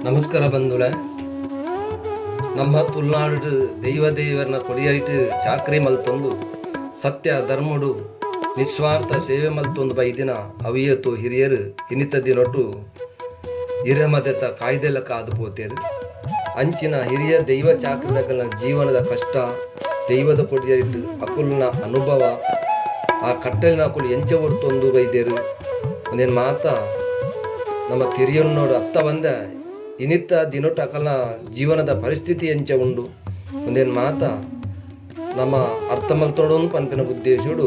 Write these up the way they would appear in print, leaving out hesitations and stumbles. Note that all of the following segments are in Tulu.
ನಮಸ್ಕಾರ ಬಂಧುಳೆ. ನಮ್ಮ ತುಳುನಾಡು ದೈವ ದೇವರನ ಕೊಡಿಯರಿಟ್ ಚಾಕ್ರಿ ಮಲ್ತೊಂದು, ಸತ್ಯ ಧರ್ಮಡು ನಿಸ್ವಾರ್ಥ ಸೇವೆ ಮಲ್ತೊಂದು ಬೈದಿನ ಅವಿಯತು ಹಿರಿಯರು ಇನಿತ ದಿನೊಟು ಹಿರಮದೆತ ಕಾಯ್ದೆಲ ಕಾದು ಪೋತೇರು. ಅಂಚಿನ ಹಿರಿಯ ದೈವ ಚಾಕ್ರಿದಕಲ್ನ ಜೀವನದ ಕಷ್ಟ, ದೈವದ ಕೊಡಿಯರಿಟ್ ಅಕುಲ್ನ ಅನುಭವ, ಆ ಕಟ್ಟಲಿನ ಅಕುಲು ಎಂಚ ಹೊರ್ತೊಂದು ಬೈದೇರು, ಒಂದೇನು ಮಾತ ನಮ್ಮ ತಿರಿಯನ್ನೋಡು ಅತ್ತ ಬಂದ ಇನಿತ್ತ ದಿನೊಟ್ಟು ಅಕಲ್ನ ಜೀವನದ ಪರಿಸ್ಥಿತಿ ಎಂಚ ಉಂಡು, ಒಂದೇನು ಮಾತ ನಮ್ಮ ಅರ್ಥ ಮಲ್ತೊಡೋನು ಪನ್ಪಿನ ಉದ್ದೇಶಡು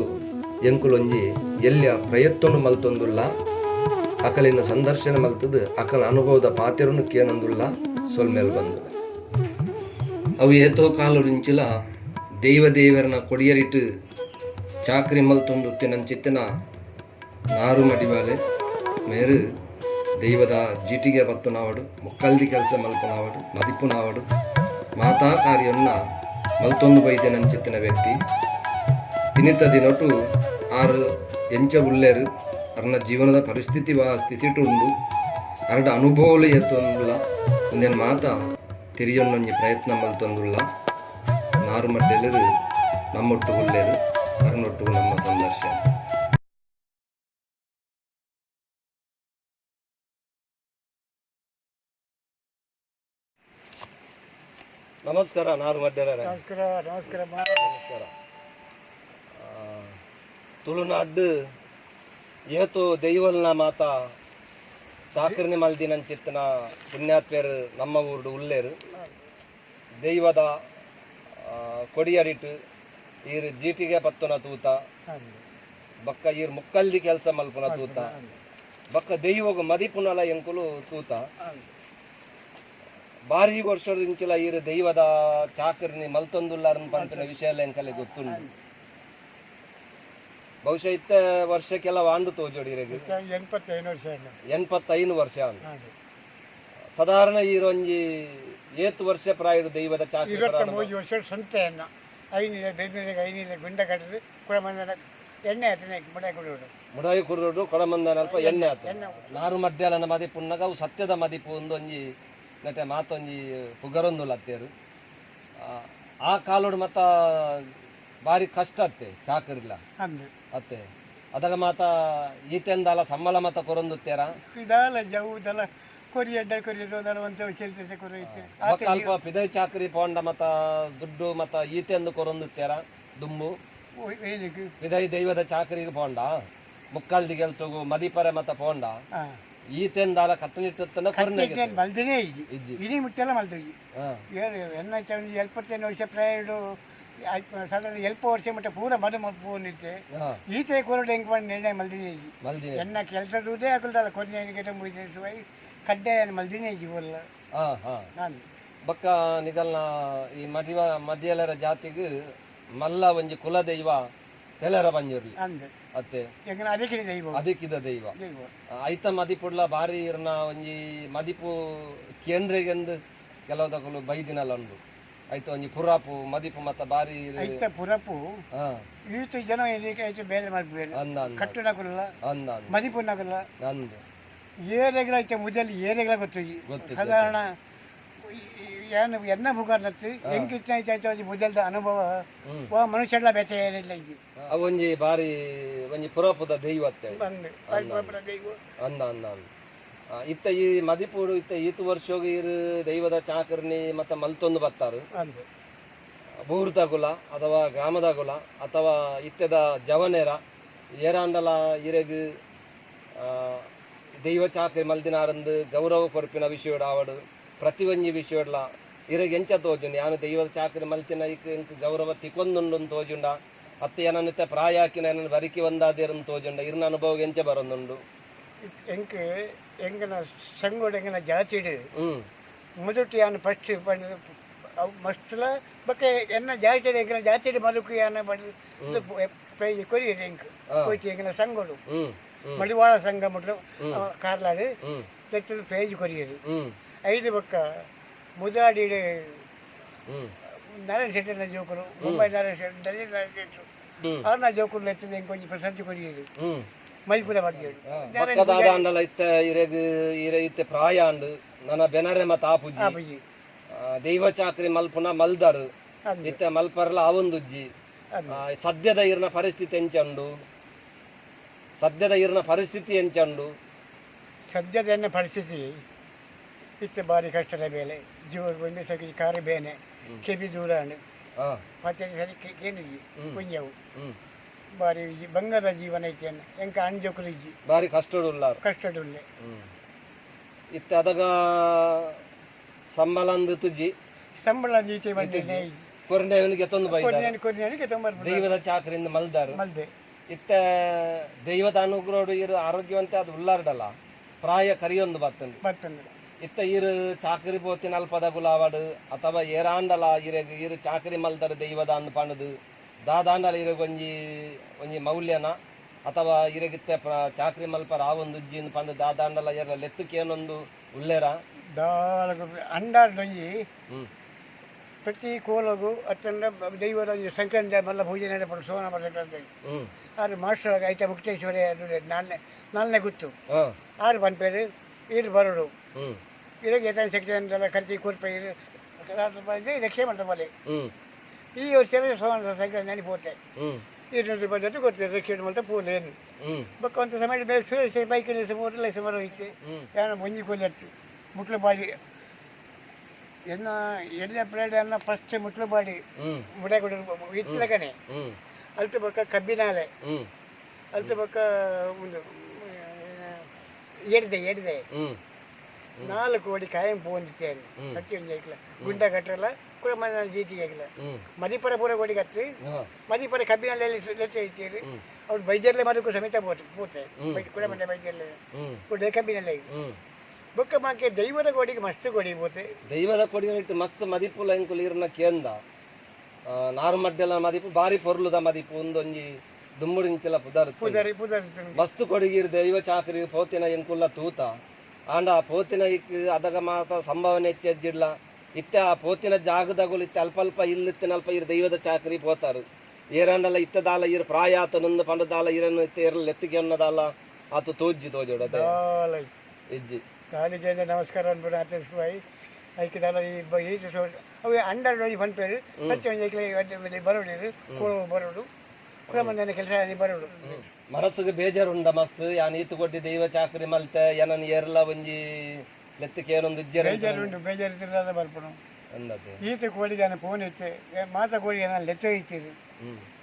ಎಂಕುಲೊಂಜಿ ಎಲ್ಲಿಯ ಪ್ರಯತ್ನ ಮಲ್ತೊಂದುಲ್ಲ. ಅಕಲಿನ ಸಂದರ್ಶನ ಮಲ್ತದು ಅಕಲ ಅನುಭವದ ಪಾತೆರನು ಕೇನೊಂದುಲ್ಲ. ಸೊಲ್ಮೇಲ್ ಬಂದು. ಅವು ಏತೋ ಕಾಲುಡಿಂಚಿಲ ದೈವ ದೇವರನ ಕೊಡಿಯರಿಟ್ಟು ಚಾಕ್ರಿ ಮಲ್ತೊಂದು ಚಿತ್ತಿನ ನಾರು ಮಡಿವಾಲೆ ಮೇರು ದೈವದ ಜೀಟಿಗೆ ಬತ್ತುನಾವಡು, ಮುಕ್ಕಲ್ದಿ ಕೆಲಸ ಮಲ್ಪುನಾವಡು, ಮದಿಪುನಾವಡು, ಮಾತಾ ಕಾರ್ಯನ್ನ ಮಲ್ತೊಂದು ಬೈದೆನಂಚಿತ್ತಿನ ವ್ಯಕ್ತಿ. ಇನ್ನಿತ ದಿನೊಟು ಆರು ಎಂಚ ಉಲ್ಲೇರು, ಅರ್ನ ಜೀವನದ ಪರಿಸ್ಥಿತಿ ವಾ ಸ್ಥಿತಿಟು ಉಂಡು, ಅರಡ ಅನುಭವಲು ಎತ್ತೊಂದುಲ್ಲ, ಒಂದೇನು ಮಾತ ತಿರಿಯೊನ್ನೊಂಜಿ ಪ್ರಯತ್ನ ಮಲ್ತೊಂದುಲ್ಲ. ನಾರು ಮಡ್ಡೆಲರು ನಮ್ಮೊಟ್ಟು ಉಲ್ಲೇರು. ಅರ್ನೊಟ್ಟು ನಮ್ಮ ಸಂದರ್ಶನ. ನಮಸ್ಕಾರ ನಾರು ಮಡ್ಡೆಲರ. ನಮಸ್ಕಾರ, ನಮಸ್ಕಾರ. ನಮಸ್ಕಾರ. ತುಳುನಾಡು ಏತು ದೈವಲ್ನ ಮಾತ ಚಾಕರ್ನಿ ಮಲ್ದಿನಂಚಿತ್ತಿನ ಪುಣ್ಯಾತ್ಮೇರು ನಮ್ಮ ಊರುಡು ಉಲ್ಲೇರು. ದೈವದ ಕೊಡಿಯರಿಟ್ ಈರ್ ಜೀಟಿಗೆ ಪತ್ತುನ ತೂತ, ಬಕ್ಕ ಈರ್ ಮುಕ್ಕಲ್ದಿ ಕೆಲಸ ಮಲ್ಪುನ ತೂತ, ಬಕ್ಕ ದೈವಗ ಮದಿಪುನಲ ಎಂಕುಲು ತೂತ. ಬಾರಿ ವರ್ಷದಿಂಚಿಲ ಈರ್ ದೈವದ ಚಾಕರ್ನಿ ಮಲ್ತೊಂದುಲ್ಲಾರನ್ ಪನ್ಪಿನ ವಿಷಯ ಎಲ್ಲ ಎಂಕಲೆ ಗೊತ್ತುಂಡು. ಬಹುಶಃ ಇತ್ತ ವರ್ಷಕ್ಕೆಲ್ಲ ವಾಂಡು ತೋಜೋಡಿ ಇರೆಗ್. 85 ವರ್ಷ ಆಂಡ್. 85 ವರ್ಷ ಆಂಡ್. ಆಂಡ್. ಸಾಧಾರಣ ಈರೊಂಜಿ ಏತ್ ವರ್ಷ ಪ್ರಾಯಡು ದೈವದ ಚಾಕರಿ ಇರುವತ್ತ ಪ್ರಾರಂಭ? ಮೂಜಿ ವರ್ಷ ಸ್ವಂತ ಎನ್ನ ಐನಿಲೆ ಬೆನ್ನಿಗೆ ಐನಿಲೆ ಗುಂಡ ಕಟ್ಟದು ಕುಳಮಂದನ ಎಣ್ಣೆ ಆತನೆ ಮುಡಾಯಿ ಕೊಡೋಡು. ಮುಡಾಯಿ ಕುರುಡು ಕೊಡಮಂದನ ಅಲ್ಪ ಎಣ್ಣೆ ಆತ. ಎಣ್ಣೆ. ನಾರು ಮಡ್ಯಾಲನ ಮದಿಪುನ್ನಗ ಅವು ಸತ್ಯದ ಮದಿಪು ಒಂದೊಂಜಿ ನಟೆ ಮಾತೊಂಜಿ ಪುಗರೊಂದುಲ್ಲ ಅತ್ತೇರು. ಆ ಕಾಲೋಡು ಮತ್ತ ಬಾರಿ ಕಷ್ಟ ಅತ್ತೆ ಚಾಕರಿಲ್ಲ. ಅಂದು. ಅತ್ತೆ, ಅದಾಗ ಮಾತ ಈತೆಂದಾಲ ಸಮ್ಮಲ ಮತ ಕೊರೊಂದುತ್ತೇರ? ಇದಾಲ ಜವುದಲ ಕೊರಿಯಡ್ಡ ಕೊರಿಯಡ್ಡ ಒಂತ ಚೆಲ್ತೇಸೆ ಕೊರಿ. ಬೊಕ್ಕ ಅಲ್ಪ ಪಿದೈ ಚಾಕರಿ ಪೋಂಡ ಮತ ದುಡ್ಡು ಮತ ಈತೆಂದು ಕೊರೊಂದುತ್ತೇರ ದುಂಬು? ಏನಕ್ಕೆ? ಪಿದೈ ದೈವದ ಚಾಕರಿಗೆ ಪೋಂಡ, ಮುಕ್ಕಲ್ದಿ ಕೆಲ್ಸಗು ಮದಿಪರೆ ಮತ ಪೋಂಡ ಈತೆಂದಾಲ ಕಟ್ಟುನಿಟ್ಟುತ್ತನ ಕೊರ್ನೆ? ಮಲ್ದಿನೇ ಇಜ್ಜಿ. ಇಜ್ಜಿ. ಇಡೀ ಮುಟ್ಟೆಲ್ಲ ಮಲ್ದಿಜ್ಜಿ. ಹಾ. ಏನು ಎನ್ನ ಚಂದ 75 ವರ್ಷ ಪ್ರಾಯಡು, ಸಾಧಾರಣ ಎಲ್ಪ ವರ್ಷ ಮಟ್ಟ ಪೂರ ಮದು ಮಲ್ಪುನಿತ್ತೆ. ಈತೆ ಕೊರಡು ಹೆಂಗ್ ಮಾಡಿ ನಿರ್ಣಯ ಮಲ್ದಿನೇ ಇಜ್ಜಿ. ಮಲ್ದಿ. ಎನ್ನ ಕೆಲಸ ದೂದೇ ಆಕಲ್ದಲ್ಲ ಕೊರಿಯ ಮುಗಿದ ಕಡ್ಡಾಯ ಮಲ್ದಿನೇ ಇಜ್ಜಿ ಒಲ್ಲ. ಹಾ ಹಾ ನಾನು ಬಕ್ಕ ನಿಗಲ್ನ ಈ ಮದಿವ ಮದಿಯಲರ ಜಾತಿಗ್ ಮಲ್ಲ ಒಂಜಿ ಕುಲ ದೈವ ತೆಲರ ಬಂಜಿರ್ಲಿ. ಅಂದು. ಅತ್ತೆ. ಎಂಕನ ಅದಕ್ಕೆ ದೈವ. ಅದಕ್ಕಿದ ದೈವ. ದೈವ. ಐತ ಮದಿಪುಡ್ಲ ಬಾರಿ ಇರ್ನ ಒಂಜಿ ಮದಿಪು ಕೇಂದ್ರಗೆಂದು ಕೆಲವುದಕುಲು ಬೈದಿನಲ ಉಂಡು. ಐತ ಒಂಜಿ ಪುರಾಪು ಮದಿಪು ಮತ್ತ ಬಾರಿ ಐತ ಪುರಪು. ಈತ ಜನ ಇದಕ್ಕೆ ಐತ ಬೇಲೆ ಮಲ್ಪುವೇರು. ಅಂದ ಅಂದ. ಕಟ್ಟುನಕುಲ್ಲ. ಅಂದ ಅಂದ. ಮದಿಪುನಕುಲ್ಲ. ಅಂದ್. ಏರೆಗಳ ಐತ ಮುದಲಿ ಏರೆಗಳ ಗೊತ್ತು. ಗೊತ್ತು. ಸಾಧಾರಣ ಏನು ಎನ್ನ ಬುಗಾರ್ನತ್ತು ಎಂಕಿತ್ತ ಐತ ಐತ ಒಂಜಿ ಮುದಲ್ದ ಅನುಭವ. ವಾ ಮನುಷ್ಯಡ್ಲ ಬೇತೆ ಏನಿಲ್ಲ ಇದು. ಅವೊಂಜಿ ಬಾರಿ ಒಂಜಿ ಪುರಾಪುದ ದೈವ ಅತ್ತೆ. ಬಂದು ದೈವ. ಅಂದ ಅಂದ ಅಂದ. ಇತ್ತ ಈ ಮದಿಪುಡು ಇತ್ತ ಈತ್ ವರ್ಷೋಗು ಇರು ದೈವದ ಚಾಕರ್ನಿ ಮತ್ತ ಮಲ್ತೊಂದು ಬತ್ತಾರು. ಅಂದು. ಬೂರುದಗುಲ ಅಥವಾ ಗ್ರಾಮದಗುಲ ಅಥವಾ ಇತ್ತೆದ ಜವನೇರ ಏರಾಂಡಲ ಇರೆಗ್ ದೈವ ಚಾಕರಿ ಮಲ್ದಿನಾರಂದು ಗೌರವ ಕೊರ್ಪಿನ ವಿಷಯಡ್ ಆವಡು, ಪ್ರತಿ ಒಂಜಿ ವಿಷಯಡ್ಲ ಇರೆಗ್ ಎಂಚ ತೋಜುಂಡು? ಯಾನು ದೈವದ ಚಾಕರಿ ಮಲ್ತಿನ ಇಕ್ ಎಂಕ್ ಗೌರವ ತಿಕೊಂದುಂಡು ತೋಜುಂಡ, ಅತ್ತೆ ಏನನ್ನಿತ್ತೆ ಪ್ರಾಯ ಹಾಕಿನ ಏನನ್ನ ಬರಿಕಿ ಒಂದಾದೇರನ್ ತೋಜುಂಡ? ಇರ್ನ ಅನುಭವ ಎಂಚ ಬರೊಂದುಂಡು? ಎಂಕ್ ಎಂಕನ ಸಂಗೋಡು ಎಂಕನ ಜಾತಿಡು ಮೊದಲು ಯಾನು ಫಸ್ಟ್ ಮಸ್ತ್ಲ ಬೊಕ್ಕ ಎನ್ನ ಜಾತಿಡ್ ಎಂಕನ ಜಾತಿಡ್ ಮದುಕು ಯಾನ ಪ್ರೈಜ್ ಕೊರಿಯೆರ್ ಎಂಕ್. ಹೋಯ್ತು ಎಂಕನ ಸಂಘಡು ಹ್ಮ್ ಹ್ಮ್ ಮಡಿವಾಳ ಸಂಘ ಮುಟ್ಲು ಕಾರ್ಲಾಡ್ ಲೆತ್ತದ ಪ್ರೈಜ್ ಕೊರಿಯೆರ್. ಐದು ಬೊಕ್ಕ ಮುದಾಡಿಡ್ ನಾರಾಯಣ ಶೆಟ್ಟಿನ ಜೋಕುಲು, ಮುಂಬೈ ನಾರಾಯಣ ಶೆಟ್ಟಿ, ದಲಿತ ನಾರಾಯಣ ಶೆಟ್ಟರು ಅವ್ರನ್ನ ಜೋಕುಲು ಲೆತ್ತದ ಎಂಕ್ ಒಂಜಿ ಪ್ರಶಸ್ತಿ ಕೊರಿಯೆರ್ ಮೈಪುರ ಬಗ್ಗೆ. ಬೊಕ್ಕ ದಾದಾಂಡಲ ಇತ್ತೆ ಇರೆಗ್ ಇರೆ ಇತ್ತೆ ಪ್ರಾಯ ಆಂಡ್. ನನ ಬೆನರೆ ಮತ ಆಪುಜಿ ದೈವ ಚಾಕ್ರಿ ಮಲ್ಪುನ ಮಲ್ದಾರು ಇತ್ತೆ ಮಲ್ಪರ್ಲ ಆವೊಂದುಜ್ಜಿ. ಸದ್ಯದ ಇರ್ನ ಪರಿಸ್ಥಿತಿ ಎಂಚ ಉಂಡು? ಸದ್ಯದ ಇರ್ನ ಪರಿಸ್ಥಿತಿ ಎಂಚ ಉಂಡು? ಸದ್ಯದ ಎನ್ನ ಪರಿಸ್ಥಿತಿ ಇತ್ತೆ ಭಾರಿ ಕಷ್ಟದ ಮೇಲೆ ಜೀವ ಒಂದೇ ಸಖಿ ಕಾರು ಬೇನೆ ಕೆಬಿ ದೂರ ಪತ್ತೆ ಸರಿ ಕೇನಿಜಿ ಕುಂಜವು ಭಾರಿ ಬಂಗಾರ ಜೀವನ ಐತೆ ಎಂಕ ಅಣ್ಜೋಕುಲು ಇಜ್ಜಿ ಭಾರಿ ಕಷ್ಟಡುಲ್ಲ ಕಷ್ಟಡುಲ್ಲೆ. ಇತ್ತೆ ಅದಗ ಸಂಬಳ ತುಜಿ ಸಂಬಳ ದೀತೆ ಬಂದಿದೆ ಕೊರನೆಯವನಿಗೆ ತೊಂದು ಕೊರನೆಯವನಿಗೆ ತೊಂಬ ದೈವದ ಚಾಕ್ರಿಂದ ಮಲ್ದಾರು ಮಲ್ದೆ. ಇತ್ತೆ ದೈವದ ಅನುಗ್ರಹ ಇರು ಆರೋಗ್ಯವಂತೆ ಅದು ಉಲ್ಲಾರ್ಡಲ್ಲ ಪ್ರಾಯ ಕರಿಯೊಂದು ಬತ್ತಂದು ಬತ್ತಂದು. ಇತ್ತ ಇರು ಚಾಕರಿ ಪೋತಿನ ಅಲ್ಪದ ಗುಲಾವಡು ಅಥವಾ ಏರಾಂಡಲ ಇರೆಗ್ ಇರು ಚಾಕರಿ ಮಲ್ದರ ದೈವದ ಅಂದ್ ಪಣದು ದಾದಾಂಡಲ ಇರೆಗ್ ಒಂಜಿ ಒಂಜಿ ಮೌಲ್ಯನ ಅಥವಾ ಇರೆಗಿತ್ತೆ ಚಾಕರಿ ಮಲ್ಪರ ಆವೊಂದು ಉಜ್ಜಿಂದು ಪಂಡು ದಾದಾಂಡಲ ಎರ ಲೆತ್ತುಕೇನೊಂದು ಉಲ್ಲೇರ ದಾಲ ಅಂಡಾರ್ಡೊಂಜಿ ಪ್ರತಿ ಕೋಲಗು ಅತ್ತಂಡ ದೈವದ ಸಂಕ್ರಾಂತಿ ಮಲ್ಲ ಪೂಜೆ ನಡೆಪಡು ಸೋನ ಸಂಕ್ರಾಂತಿ ಆರು ಮಾಸ್ಟರ್ ಐತ ಮುಕ್ತೇಶ್ವರಿ ನಾಲ್ನೇ ನಾಲ್ನೇ ಗುತ್ತು ಆರು ಪನ್ಪೇರು ಈರು ಬರೋಡು ಇರಗೆ ಏತಾನ ಶಕ್ತಿ ಅಂತೆಲ್ಲ ಖರ್ಚು ಕೊರ್ಪ ಇರು ರಕ್ಷೆ ಮಾಡ್ತಾರೆ. ಈ ವರ್ಷ ಸೋನ ಸಂಕ್ರಾಂತಿ ನೆನಪು ಹೋತೆ 200 ರೂಪಾಯಿ ಜೊತೆ ಕೊಡ್ತಾರೆ ರಕ್ಷೆ ಮಾಡ್ತಾ ಪೂಲೇನು ಬೊಕ್ಕ ಒಂದು ಸಮಯ ಬೇರೆ ಸುರೇಶ್ ಬೈಕ್ ಮೂರು ಲಕ್ಷ ಬರೋ ಇತ್ತು ಯಾರು ಒಂಜಿ ಕೋಲಿ ಹತ್ತು ಮುಟ್ಲುಬಾಡಿ ಎನ್ನ ಎಲ್ಲ ಪ್ಲೇಟ್ ಎಲ್ಲ ಫಸ್ಟ್ ಮುಟ್ಲುಬಾಡಿ ಮುಡಗುಡ ಇತ್ತಲಕನೆ ಅಲ್ತು ಬೊಕ್ಕ ಕಬ್ಬಿನಾಲೆ ಅಲ್ತು ಬೊಕ್ಕ ಒಂದು ಎಡ್ದೆ ಎಡ್ದೆ 4 ಕೋಡಿ ಕಾಯಂ ಪೋಂದಿತ್ತೇನೆ ಕಟ್ಟಿ ಐಕ್ಲ ಗುಂಡ ಕಟ್ಟಲ್ಲ ಕೂಡ ಮನೆ ಜೀತಿ ಐಕ್ಲ ಮದಿಪುರ ಪೂರ ಕೋಡಿ ಕತ್ತಿ ಮದಿಪುರ ಕಬ್ಬಿನಾಲೆ ಲೆಚ್ಚ ಇತ್ತೀರಿ ಅವ್ರು ಬೈಜರ್ಲೆ ಮದಕ್ಕೂ ಸಮೇತ ಪೋತೆ ಪೋತೆ ಕೂಡ ಮನೆ ಬೈಜರ್ಲೆ ಕೂಡ ಕಬ್ಬಿನಲ್ಲೇ ಬೊಕ್ಕ ಮಾಕೆ ದೈವದ ಕೋಡಿಗೆ ಮಸ್ತ್ ಕೋಡಿ ಪೋತೆ ದೈವದ ಕೊಡಿ ಇಟ್ಟು ಮಸ್ತ್ ಮದಿಪುಲ ಎಂಕುಲು ಇರ್ನ ಕೇಂದ ನಾರು ಮಡ್ಡೆಲ ಮದಿಪು ಬಾರಿ ಪೊರ್ಲುದ ಮದಿಪು ಒಂದೊಂಜಿ ದುಮ್ಮುಡಿಂಚಲ ಪುದರ್ ಪುದರ್ ಪುದರ್ ಮಸ್ತ್ ಕೊಡಿಗಿರ್ ದೈವ ಚಾಕರಿ ಪೋತಿನ ಎಂಕುಲ್ಲ ತೂತ ಆಂಡ ಆ ಪೋತಿನ ಇಕ್ ಅದಗ ಮಾತ ಸಂಭಾವನೆ ಹೆಚ್ಚೆಜ್ಜಿಡ್ಲ ಇತ್ತೆ ಆ ಪೋತಿನ ಜಾಗದಗುಲು ಇತ್ತೆ ಅಲ್ಪ ಅಲ್ಪ ಇಲ್ಲಿತ್ತಿನ ಅಲ್ಪ ಇರು ದೈವದ ಚಾಕರಿ ಪೋತಾರು ಏರಂಡಲ ಇತ್ತದಾಲ ಇರು ಪ್ರಾಯ ಆತ ನೊಂದು ಪಂಡದಾಲ ಇರನ್ನು ಇತ್ತೆ ಎರಲ್ ಎತ್ತಿಗೆ ಅನ್ನದಾಲ ಆತು ತೋಜ್ಜಿ ತೋಜೋಡ ಇಜ್ಜಿ ಕಾಲಿಗೆ ನಮಸ್ಕಾರ ಅನ್ಬಿಡು ಆತಸ್ಬಾಯಿ ಐಕೆ ದಾಲ ಈ ಅವು ಅಂಡರ್ ಒಂಜಿ ಪನ್ಪೇರು ಪ್ರತಿ ಒಂಜಿ ಐಕ್ಲೆ ಬರೋಡು ಕೋಳು ಬರೋಡು ಕುಲಮಂದನ ಕೆಲಸ ಬರೋಡು ಮನಸ್ಸಿಗೆ ಬೇಜಾರುಂಡ ಮಸ್ತ್ ಯಾನ್ ಈತು ಕೊಟ್ಟಿ ದೈವ ಚಾಕರಿ ಮಲ್ತೆ ಏನನ್ ಏರ್ಲ ಒಂಜಿ ಲೆತ್ತಕ್ಕೆ ಏನೊಂದು ಇಜ್ಜೆರ್ ಬೇಜಾರುಂಡು ಬೇಜಾರು ತಿರ್ದಾದ ಬರ್ಪಣು ಅಂದತೆ ಈತ ಕೋಳಿಗೆ ನಾನು ಫೋನ್ ಇತ್ತೆ ಮಾತ ಕೋಳಿಗೆ ನಾನು ಲೆತ್ತ ಇತ್ತೀರಿ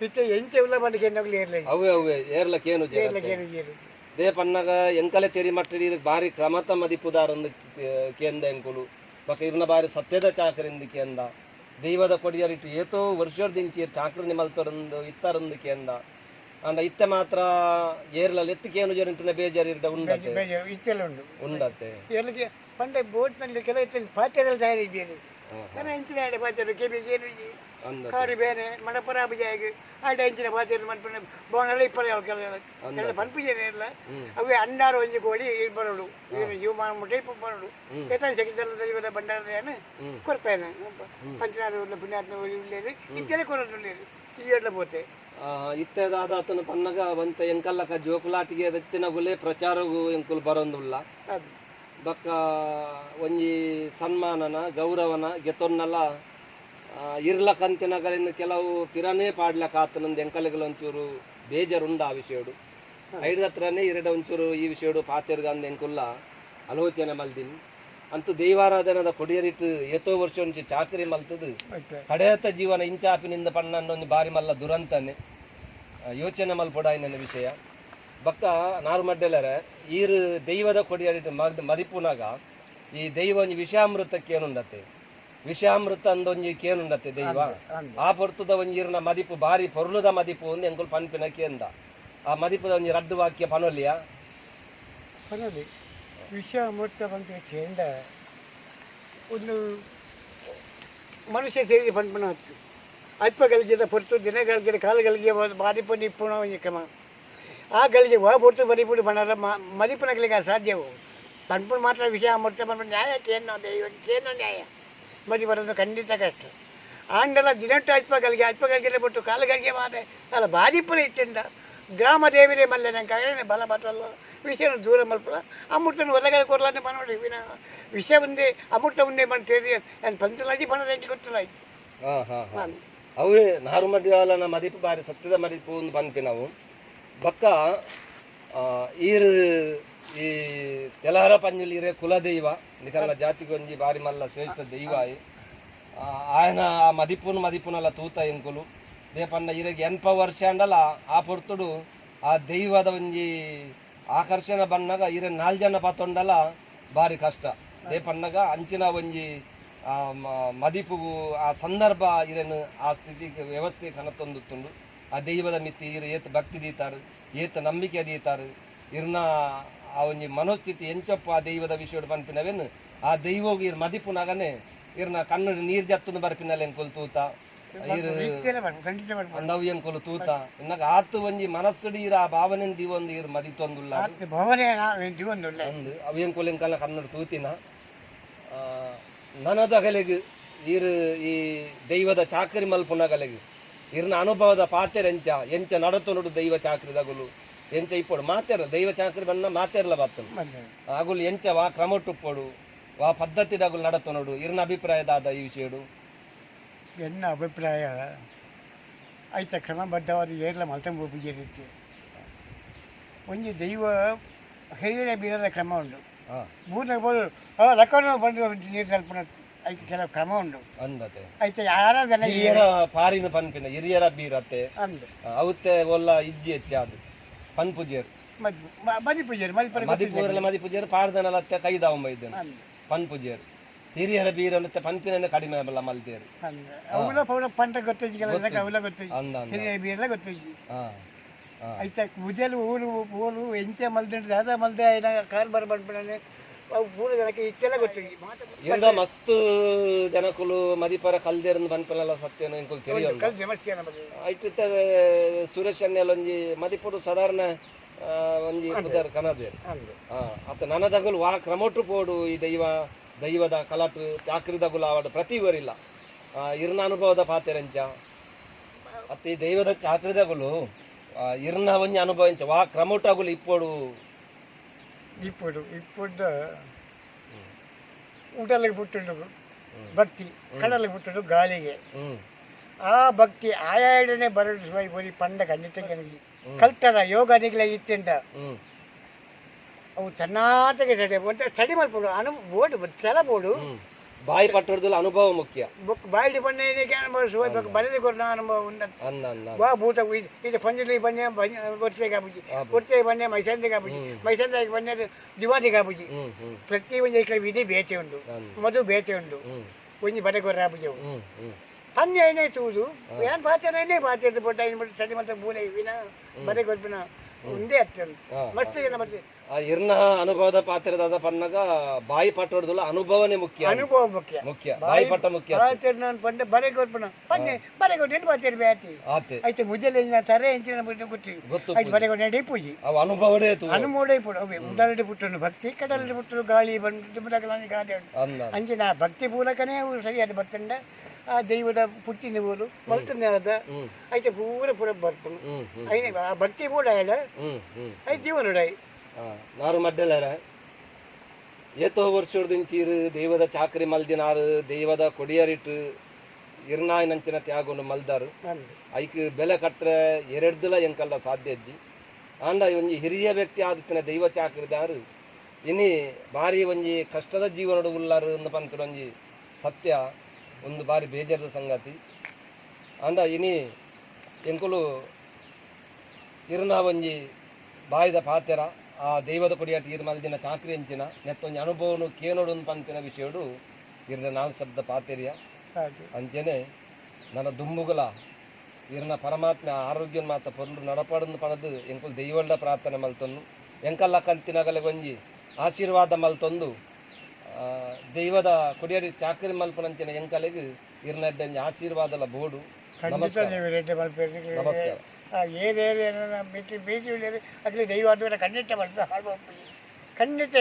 ಇತ್ತೆ ಎಂಚೆ ಉಲ್ಲ ಬಂಡಿಗೆ ಎನ್ನೋಗ್ಲಿ ಏರ್ಲ ಅವೇ ಅವೇ ಏರ್ಲಕ್ಕೇನು ಏರ್ಲಕ್ಕೇನು ಏರು they ಪನ್ನಗ ಎಂಕಲೆ ತೆರಿ ಮಟ್ಟಡಿ ಬಾರಿ ಕ್ರಮತ ಮದಿಪುದಾರೊಂದು ಕೇಂದ ಎಂಕುಲು ಬೊಕ ಇರ್ನ ಬಾರಿ ಸತ್ಯದ ಚಾಕರಿಂದು ಕೇಂದ ದೈವದ ಕೊಡಿಯರಿಟ್ಟು ಏತೋ ವರ್ಷದಿಂಚಿ ಚಾಕ್ರನಿ ಮಲ್ತೊರಂದು ಇತ್ತರಂದು ಕೇಂದ ಅಂಡ ಇತ್ತೆ ಮಾತ್ರ ಏರ್ಲ ಲೆತ್ತುಕೇನು ಜರಿಂಟಿನ ಬೇಜಾರು ಇರ್ಡ ಉಂಡತೆ ಬೇಜಾರು ಇತ್ತೆಲ್ಲ ಉಂಡು ಉಂಡತೆ ಏರ್ಲಕ್ಕೆ ಪಂಡೆ ಬೋಟ್ನಲ್ಲಿ ಕೆಲವು ಇತ್ತಲ್ಲಿ ಪಾತ್ರೆಗಳು ತಯಾರಿದ್ದೀರಿ ನಾನು ಎಂಚಿನ ಆಡೆ ಪಾತ್ರೆ ಕೆಬಿಗೆ ಏನು ಕಾರು ಬೇರೆ ಮಣಪುರ ಅಭಿಜಾಯಗ್ ಆಡೆ ಎಂಚಿನ ಪಾತ್ರೆ ಮನ್ಪುನ ಬೋನಲ್ಲ ಇಪ್ಪಲ ಕೆಲವು ಪನ್ಪುಜೇನೆ ಇಲ್ಲ ಅವೇ ಅಂಡಾರು ಒಂಜಿ ಕೋಡಿ ಬರೋಡು ಏನು ಜೀವಮಾನ ಮುಟ್ಟೆ ಇಪ್ಪ ಬರೋಡು ಏತಾನ ಶಕ್ತಿದಲ್ಲ ದೈವದ ಭಂಡಾರ ಕೊರ್ಪೇನೆ ಪಂಚನಾರು ಪುಣ್ಯಾತ್ಮ ಉಳ್ಳೇರು ಇತ್ತೆಲ್ಲ ಕೊರೋದು ಈ ಎಡ್ಲ ಪೋತೆ ಇತ್ತೆ ದಾದಾತನ ಪನ್ನಗ ಒಂತೆ ಎಂಕಲ್ಲಕ ಜೋಕುಲಾಟಿಗೆ ಎತ್ತಿನಗುಲೆ ಪ್ರಚಾರಗು ಎಂಕುಲು ಬರೋಂದುಲ್ಲ ಬೊಕ್ಕ ಒಂಜಿ ಸನ್ಮಾನನ ಗೌರವನ ಗೆತೊನ್ನಲ ಇರ್ಲಕಂತಿನಗಲಿನ ಕೆಲವು ಪಿರನೇ ಪಾಡ್ಲಕ ಆತನಂದು ಎಂಕಲೆಗಲ ಒಂಚೂರು ಬೇಜಾರುಂಡ ಆ ವಿಷಯಡು ಐದು ಹತ್ರನೇ ಎರಡು ಒಂಚೂರು ಈ ವಿಷಯಡು ಪಾತೆರ್ಗಂದು ಎಂಕುಲ್ಲ ಆಲೋಚನೆ ಮಲ್ದಿನಿ ಅಂತೂ ದೈವಾರಾಧನದ ಕೊಡಿಯರಿಟ್ಟು ಏತೋ ವರ್ಷ ಒಂಚಿ ಚಾಕರಿ ಮಲ್ತದು ಕಡೆಯತ ಜೀವನ ಇಂಚಾಪಿನಿಂದ ಪಣ್ಣೊಂದು ಬಾರಿ ಮಲ್ಲ ದುರಂತನೆ ಯೋಚನೆ ಮಲ್ಪೊಡಾಯಿನ ವಿಷಯ ಬಕ್ಕ ನಾರು ಮಡ್ಡೆಲರೆ ಈರು ದೈವದ ಕೊಡಿಯರಿಟ್ಟು ಮದಿಪುನಾಗ ಈ ದೈವ ಒಂಜಿ ವಿಷಾಮೃತಕ್ಕೆ ಏನುಂಡತೆ ವಿಷಾಮೃತ ಅಂದೊಂಜಿ ಕೇನುಂಡತೆ ದೈವ ಆ ಪೊರ್ತುದ ಒಂಜಿರ್ನ ಮದಿಪು ಬಾರಿ ಪೊರ್ಲುದ ಮದಿಪು ಒಂದು ಎಂಕುಲು ಪನ್ಪಿನ ಕೇಂದ ಆ ಮದಿಪುದ ಒಂಜಿ ರಡ್ಡು ವಾಕ್ಯ ಪನೊಲಿಯ ಪನೊಲಿ ವಿಷಾಮೃತ ಪನ್ಪಿನ ಕೇಂದ ಒಂದು ಮನುಷ್ಯ ಸೇರಿ ಪನ್ಪುನ ಹೊತ್ತು ಅಲ್ಪ ಗಳಿಗೆದ ಪೊರ್ತು ದಿನಗಳಿಗೆ ಕಾಲಗಳಿಗೆ ಬಾದಿಪು ನಿಪ್ಪುಣ ಒಂಜಿ ಕ್ರಮ ಆ ಗಳಿಗೆ ವಾ ಪೊರ್ತು ಮದಿಪುಡು ಪಣರ ಮದಿಪುನಗಳಿಗೆ ಅಸಾಧ್ಯವು ಪನ್ಪುನ ಮಾತ್ರ ವಿಷಾಮೃತ ಪನ್ಪುನ ನ್ಯಾಯ ಕೇನೋ ದೈವ ಕೇನೋ ನ್ಯಾಯ ಮದಿ ಬರೋದು ಖಂಡಿತ ಕಷ್ಟ ಆಂಡಲ ದಿನಟ್ಟು ಅಲ್ಪ ಗಳಿಗೆ ಬಿಟ್ಟು ಕಾಲಗಳಿಗೆ ಮಾತೆ ಅಲ್ಲ ಬಾದಿಪುರ ಇತ್ತಿಂದ ಗ್ರಾಮ ದೇವಿರೇ ಮಲ್ಲೆ ನಂಗೆ ಬಲ ಬತ್ತಲ್ಲ ವಿಷಯ ದೂರ ಮಲ್ಪಲ ಅಮೃತನ ಹೊರಗಡೆ ಕೊರ್ಲಾನೆ ಮನೋಡಿ ವಿನ ವಿಷ ಒಂದೇ ಅಮೃತ ಒಂದೇ ಮಂತೇರಿ ನಾನು ಪಂಚಲಾಜಿ ಪಣ ರೆಂಚಿ ಗೊತ್ತಿಲ್ಲ. ಹಾ ಹಾ ಹಾ ಅವೇ ನಾರುಮಡ್ಯಾಲನ ಮದಿಪು ಬಾರಿ ಸತ್ಯದ ಮದಿಪು ಒಂದು ಪನ್ಪಿ ನಾವು ಬೊಕ್ಕ ಈರ್ ಈ ತೆಲಾರ ಪಂಜುಲಿ ಇರೆ ಕುಲದೈವ ನಿಕಲ್ನ ಜಾತಿಗೊಂಜಿ ಬಾರಿ ಮಲ್ಲ ಶ್ರೇಷ್ಠ ದೈವ ಆಯ್. ಆಯನ ಆ ಮದಿಪುನು ಮದಿಪುನಲ ತೂತ ಎಂಕುಲು ದೇಪನ್ನ ಇರೆಗ್ 80 ವರ್ಷ ಅಂಡಲ ಆ ಪೊರ್ತುಡು ಆ ದೈವದ ಒಂಜಿ ಆಕರ್ಷಣೆ ಬನ್ನಗ ಇರೆ 4 ಜನ ಪತ್ತೊಂಡಲ ಬಾರಿ ಕಷ್ಟ ದೇಪನ್ನಗ ಅಂಚಿನ ಒಂಜಿ ಮದಿಪು ಆ ಸಂದರ್ಭ ಇರೇನು ಆ ಸ್ಥಿತಿ ವ್ಯವಸ್ಥೆ ಕನತೊಂದುತ್ತುಂಡು ಆ ದೈವದ ಮಿತಿ ಇರು ಏತ್ ಭಕ್ತಿ ದೀತಾರು ಏತ್ ನಂಬಿಕೆ ದೀತಾರು ಇರ್ನ ಆ ಒಂಜಿ ಮನೋಸ್ಥಿತಿ ಎಂಚಪ್ಪ ಆ ದೈವದ ವಿಷಯಡ್ ಪನ್ಪಿನವೇನು ಆ ದೈವೋಗಿ ಇರ್ ಮದಿಪುನಗನೆ ಇರ್ನ ಕಣ್ಣು ನೀರ್ ಜತ್ತುನು ಬರ್ಪಿನಲ್ಲ ಎಂಕುಲು ತೂತ ಇರು ಅಂದವು ಎಂಕುಲು ತೂತ ಇನ್ನಾಗ ಆತು ಒಂಜಿ ಮನಸ್ಸುಡು ಇರ ಆ ಭಾವನೆ ದೀವೊಂದು ಇರ್ ಮದಿತೊಂದುಲ್ಲ ಅಂದು ಅವು ಎಂಕುಲು ಎಂಕಲ್ನ ಕಣ್ಣು ತೂತಿನ ನನದಗಲೆಗ್ ಇರು ಈ ದೈವದ ಚಾಕರಿ ಮಲ್ಪುನಗಲೆಗ್ ಇರ್ನ ಅನುಭವದ ಪಾತೆರ ಎಂಚ ಎಂಚ ನಡತೊನುಡು ದೈವ ಚಾಕರಿದಗುಲು ಎಂಚ ಇಪ್ಪೊಡು ಮಾತೆರ ದೈವ ಚಾಕರಿ ಬನ್ನ ಮಾತೆರ್ಲ ಬತ್ತನು ಅಗುಲು ಎಂಚ ವಾ ಕ್ರಮಟುಪ್ಪೊಡು ವಾ ಪದ್ಧತಿದಗುಲು ನಡತೊನುಡು ಇರ್ನ ಅಭಿಪ್ರಾಯ ದಾದ ಈ ವಿಷಯಡು? ಎನ್ನ ಅಭಿಪ್ರಾಯ ಐತ ಕ್ರಮಬದ್ಧವಾದ ಏರ್ಲ ಮಲ್ತಂಬು ಪೂಜೆ ರೀತಿ ಒಂಜಿ ದೈವ ಹಿರಿಯರ ಬೀರದ ಕ್ರಮ ಉಂಟು. ಮೂರನೇ ಬೋದು ಲಕ್ಕಣ ಬಂದು ನೀರು ತಲುಪುನ ಐಕೆ ಕೆಲವು ಕ್ರಮ ಉಂಟು ಅಂದತೆ ಐತೆ ಆರಾಧನೆ ಹಿರಿಯರ ಪಾರಿನ ಪನ್ಪಿನ ಹಿರಿಯರ ಬೀರತ್ತೆ ಅಂದು ಅವತ್ತೆ ಒಲ್ಲ ಇಜ್ಜಿ ಹೆಚ್ಚಾದು ಪನ್ಪುಜೇರು ಮದಿ ಪೂಜೆರು ಮದಿಪೂರಲ್ಲ ಮದಿ ಪೂಜೆರು ಪಾಡ್ದನಲತ್ತೆ ಕೈದಾವ ಇದ್ದೇನೆ ಪನ್ಪುಜೇರು ಹಿರಿಯರ ಬೀರನತ್ತೆ ಪನ್ಪಿನ ಕಡಿಮೆ ಬಲ್ಲ ಮಲ್ತೇರು ಅವುಲ ಪೌಲ ಪಂಟ ಗೊತ್ತಿಜ್ಜಿ ಅವುಲ ಗೊತ್ತಿಜ್ಜಿ ಹಿರಿಯರ ಬೀರಲ್ಲ ಗೊತ್ತಿಜ್ಜಿ ಐತೆ ಮುದೆಲು ಊರು ಊರು ಎಂಚೆ ಮಲ್ದಂಡು ದಾದ ಮಲ್ದೆ ಆಯ್ನ ಕಾರ್ಬಾರ್ ಬಂದ್ಬಿಡನೆ ಅವು ಪೂರ ಜನಕ್ಕೆ ಇತ್ತೆಲ್ಲ ಗೊತ್ತಿಜ್ಜಿ. ಎಂದ ಮಸ್ತ್ ಜನಕುಲು ಮದಿಪರ ಕಲ್ದೇರನ್ನು ಪನ್ಪಿನಲ್ಲ ಸತ್ಯನು ಎಂಕುಲು ತಿಳಿಯೊಂದು ಐಟಿತ್ತೆ ಸುರೇಶ್ ಅಣ್ಣೆಲ್ ಒಂಜಿ ಮದಿಪುಡು ಸಾಧಾರಣ ಒಂಜಿ ಪುದರ್ ಕನದೇರು ಅತ್ತ ನನದಗುಲು ವಾ ಕ್ರಮೊಟ್ಟು ಪೋಡು ಈ ದೈವ ದೈವದ ಕಲಾಟು ಚಾಕ್ರಿದಗುಲು ಆವಡು ಪ್ರತಿ ಊರಿಲ್ಲ ಇರ್ನ ಅನುಭವದ ಪಾತೆರಂಚ ಅತ್ತ ಈ ದೈವದ ಚಾಕ್ರಿದಗುಲು ಇರ್ನ ಒಂಜಿ ಅನುಭವ ಎಂಚ ವಾ ಕ್ರಮೊಟ್ಟಗುಲು ಇಪ್ಪೋಡು ಇಪ್ಪೋಡು ಇಪ್ಪೊಡ್ಡ ಉಡಲಿಗೆ ಬಿಟ್ಟುಂಡು ಭಕ್ತಿ ಕಡಲಿಗೆ ಬಿಟ್ಟುಂಡು ಗಾಳಿಗೆ ಆ ಭಕ್ತಿ ಆಯಾಡನೆ ಬರಡು ಬರಿ ಪಂಡ ಖಂಡಿತ ಕಲ್ತರ ಯೋಗ ನಿಗ್ಲ ಇತ್ತಿಂಡ ಅವು ತನ್ನಾತಗೆ ಸ್ಟಡಿ ಮಲ್ಪಡು ಅನು ಬೋರ್ಡ್ ಚಲ ಬೋರ್ಡು ಬಾಯಿ ಪಟ್ಟೊಡ್ದಲ್ಲ ಅನುಭವ ಮುಖ್ಯ ಬುಕ್ ಬಾಯಿಡ್ ಬನ್ನೆ ಬರೆದು ಕೊರ್ನ ಅನುಭವ ಉಂಡ ವಾ ಭೂತ ಇದು ಪಂಜುಲಿ ಬನ್ನೆ ಒರ್ತೆ ಕಾಪುಜಿ ಒರ್ತೆ ಬನ್ನೆ ಮೈಸಂದೆ ಕಾಪುಜಿ ಮೈಸಂದಾಗಿ ಬನ್ನೆ ದಿವಾದಿ ಕಾಪುಜಿ ಪ್ರತಿ ಒಂಜಿ ವಿಧಿ ಬೇತೆ ಉಂಡು ಮಧು ಬೇತೆ ಉಂಡು ಒಂಜಿ ಬರೆ ಕೊರ್ರ ಆಪುಜಿ ಅವು ಪನ್ನೆ ಐನೇ ತೂದು ಏನ್ ಪಾತೆನೇ ಪಾತೆ ಪೊಟ್ಟ ಸ್ಟಡಿ ಮಲ್ತ ಮೂಲೆ ವಿನ ಬರೆ ಕೊರ್ಪಿನ ಉಂದೇ ಅತ್ಯಂತ ಮಸ್ತ್ ಜನ ಬರ್ತದೆ. ಇರ್ನ ಅನುಭವದ ಪಾತ್ರದ ಪನ್ನಗ ಬಾಯಿ ಪಟ್ಟೊಡ್ದಲ್ಲ ಅನುಭವನೇ ಮುಖ್ಯ ಅನುಭವ ಮುಖ್ಯ ಮುಖ್ಯ ಬಾಯಿ ಪಟ್ಟ ಮುಖ್ಯ ಪಂಡ ಬರೆ ಕೊರ್ಪಣ ಪನ್ನೆ ಬರೆ ಕೊಟ್ಟು ನೆನ್ ಪಾತೆರ್ ಬ್ಯಾತಿ ಆತೆ ಐತೆ ಮುಜಲೆ ತರೆ ಎಂಚಿನ ಗೊತ್ತು ಗೊತ್ತು ಐತೆ ಬರೆ ಕೊಟ್ಟು ನಡಿ ಪೂಜಿ ಅವು ಅನುಭವಡೇ ತೂ ಅನುಮೋಡೇ ಪುಡು ಅವೆ ಉಡಲಡಿ ಪುಟ್ಟನು ಭಕ್ತಿ ಕಡಲಡಿ ಪುಟ್ಟನು ಗಾಳಿ ಬಂದು ಗಾಳಿ ಅಂದ ಅಂಚಿನ ಭಕ್ತಿ ಮೂಲಕನೇ ಅವು ಸರಿಯಾದ ಬರ್ತಂಡ ಆ ದೈವದ ಪುಟ್ಟಿನ ಊರು ಮಲ್ತನ ಅದ ಐತೆ ಪೂರ ಪೂರ ಬರ್ಪುನು ಐನೆ ಆ ಭಕ್ತಿ ಪೂರ ಆಯಡ I ಜೀವನ ನಾರು ಮಡ್ಡಲರ ಏತೋ ವರ್ಷದಿಂಚೀರು ದೈವದ ಚಾಕರಿ ಮಲ್ದಿನಾರು ದೈವದ ಕೊಡಿಯರಿಟ್ಟು ಇರ್ನಾಯಿನಂಚಿನ ತ್ಯಾಗನು ಮಲ್ದಾರು ಐಕ್ ಬೆಲೆ ಕಟ್ರೆ ಎರಡ್ದಲ ಎಂಕಲ್ಲ ಸಾಧ್ಯ ಇಜ್ಜಿ ಆಂಡ ಒಂಜಿ ಹಿರಿಯ ವ್ಯಕ್ತಿ ಆದಿತ್ತಿನ ದೈವ ಚಾಕರಿದಾರು ಇನಿ ಭಾರಿ ಒಂಜಿ ಕಷ್ಟದ ಜೀವನಡು ಉಲ್ಲಾರು ಒಂದು ಪನ್ಪಿನ ಒಂಜಿ ಸತ್ಯ ಒಂದು ಬಾರಿ ಬೇಜಾರದ ಸಂಗತಿ. ಆಂಡ ಇನಿ ಎಂಕುಲು ಇರ್ನ ಒಂಜಿ ಬಾಯಿದ ಪಾತೆರ ಆ ದೈವದ ಕೊಡಿಯಾಟ ಇರ್ ಮಲ್ದಿನ ಚಾಕ್ರಿ ಅಂಚಿನ ನೆತ್ತೊಂಜಿ ಅನುಭವನು ಕೇನೋಡು ಪನ್ಪಿನ ವಿಷಯಡು ಇರ್ನ ನಾಲ್ ಶಬ್ದ ಪಾತೆರಿಯ ಅಂಚೆನೆ ನನ್ನ ದುಂಬುಗುಲ ಇರ್ನ ಪರಮಾತ್ಮ ಆರೋಗ್ಯ ಮಾತ ಪೊರ್ಲು ನಡಪಾಡನ್ನು ಪಣದು ಎಂಕುಲು ದೈವಳ್ಳ ಪ್ರಾರ್ಥನೆ ಮಲ್ತೊಂದು ಎಂಕಲ್ಲ ಕಂತಿನಗಲೆ ಒಂಜಿ ಆಶೀರ್ವಾದ ಮಲ್ತೊಂದು ದೈವದ ಕೊಡಿಯಡಿ ಚಾಕರಿ ಮಲ್ಪನಂಚಿನ ಎಂಕಲೆಗ್ ಇರ್ನಡ್ಡಂಜಿ ಆಶೀರ್ವಾದಲ ಬೋಡು. ನಮಸ್ಕಾರ. ನಮಸ್ಕಾರ. ದೈವ ಖಂಡಿತ ಮಲ್ಪೆ ಖಂಡಿತ